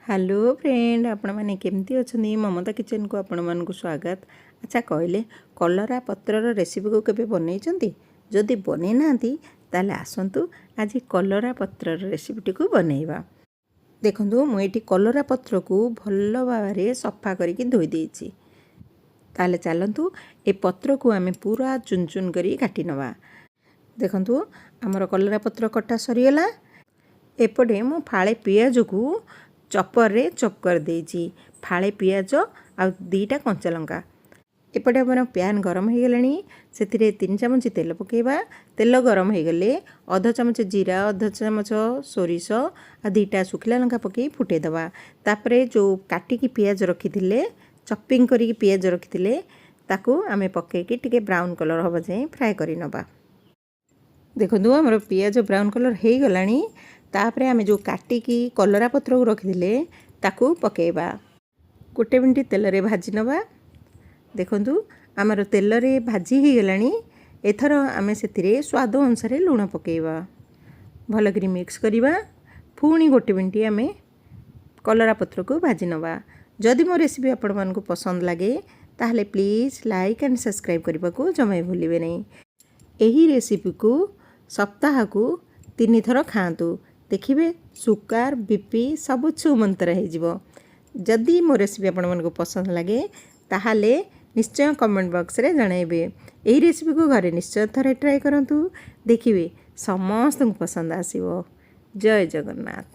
Hello friend, ଆପଣମାନେ କେମିତି ଅଛନ୍ତି? ମମତା କିଚେନ୍କୁ ଆପଣମାନଙ୍କୁ ସ୍ୱାଗତ। ଆଚ୍ଛା କହିଲେ, କଲରା ପତ୍ରର ରେସିପିକୁ କେବେ ବନେଇଛନ୍ତି? ଯଦି ବନେଇ ନାହାନ୍ତି, ତାହେଲେ ଆସନ୍ତୁ ଆଜି କଲରା ପତ୍ରର ରେସିପିଟିକୁ ବନେଇବା। ଦେଖନ୍ତୁ, ମୁଁ ଏଇଠି କଲରା ପତ୍ରକୁ ଭଲ ଭାବରେ ସଫା କରିକି ଧୋଇ ଦେଇଛି। ତାହେଲେ ଚାଲନ୍ତୁ, ଏ ପତ୍ରକୁ ଆମେ ପୁରା ଚୁନ ଚୁନ କରି କାଟି ନେବା। ଦେଖନ୍ତୁ, ଆମର କଲରା ପତ୍ର କଟା ସରିଗଲା। ଏପଟେ ମୁଁ ଫାଳେ ପିଆଜକୁ ଚପରରେ ଚପ୍ କରିଦେଇଛି, ଫାଳେ ପିଆଜ ଆଉ 2ଟା କଞ୍ଚା ଲଙ୍କା। ଏପଟେ ଆମର ପ୍ୟାନ୍ ଗରମ ହୋଇଗଲାଣି। ସେଥିରେ 3 ଚାମଚ ତେଲ ପକାଇବା। ତେଲ ଗରମ ହୋଇଗଲେ ଅଧ ଚାମଚ ଜିରା, ଅଧ ଚାମଚ ସୋରିଷ ଆଉ 2ଟା ଶୁଖିଲା ଲଙ୍କା ପକାଇ ଫୁଟାଇଦେବା। ତାପରେ ଯେଉଁ କାଟିକି ପିଆଜ ରଖିଥିଲେ, ଚପିଂ କରିକି ପିଆଜ ରଖିଥିଲେ, ତାକୁ ଆମେ ପକାଇକି ଟିକେ ବ୍ରାଉନ୍ କଲର୍ ହେବା ଯାଏଁ ଫ୍ରାଏ କରିନେବା। ଦେଖନ୍ତୁ, ଆମର ପିଆଜ ବ୍ରାଉନ୍ କଲର୍ ହେଇଗଲାଣି। ତାପରେ ଆମେ ଯେଉଁ କାଟିକି କଲରା ପତ୍ରକୁ ରଖିଥିଲେ, ତାକୁ ପକାଇବା। ଗୋଟେ ମିନିଟ୍ ତେଲରେ ଭାଜି ନେବା। ଦେଖନ୍ତୁ, ଆମର ତେଲରେ ଭାଜି ହେଇଗଲାଣି। ଏଥର ଆମେ ସେଥିରେ ସ୍ୱାଦ ଅନୁସାରେ ଲୁଣ ପକାଇବା। ଭଲକରି ମିକ୍ସ କରିବା। ପୁଣି ଗୋଟେ ମିନିଟ୍ ଆମେ କଲରା ପତ୍ରକୁ ଭାଜି ନେବା। ଯଦି ମୋ ରେସିପି ଆପଣମାନଙ୍କୁ ପସନ୍ଦ ଲାଗେ, ତାହେଲେ ପ୍ଲିଜ୍ ଲାଇକ୍ ଆଣ୍ଡ ସବସ୍କ୍ରାଇବ୍ କରିବାକୁ ଜମା ଭୁଲିବେ ନାହିଁ। ଏହି ରେସିପିକୁ ସପ୍ତାହକୁ ତିନିଥର ଖାଆନ୍ତୁ, ଦେଖିବେ ସୁଗାର, ବିପି ସବୁ ଛୁମନ୍ତର ହେଇଯିବ। ଯଦି ମୋ ରେସିପି ଆପଣମାନଙ୍କୁ ପସନ୍ଦ ଲାଗେ, ତାହେଲେ ନିଶ୍ଚୟ କମେଣ୍ଟ ବକ୍ସରେ ଜଣାଇବେ। ଏହି ରେସିପିକୁ ଘରେ ନିଶ୍ଚୟ ଥରେ ଟ୍ରାଏ କରନ୍ତୁ, ଦେଖିବେ ସମସ୍ତଙ୍କୁ ପସନ୍ଦ ଆସିବ। ଜୟ ଜଗନ୍ନାଥ।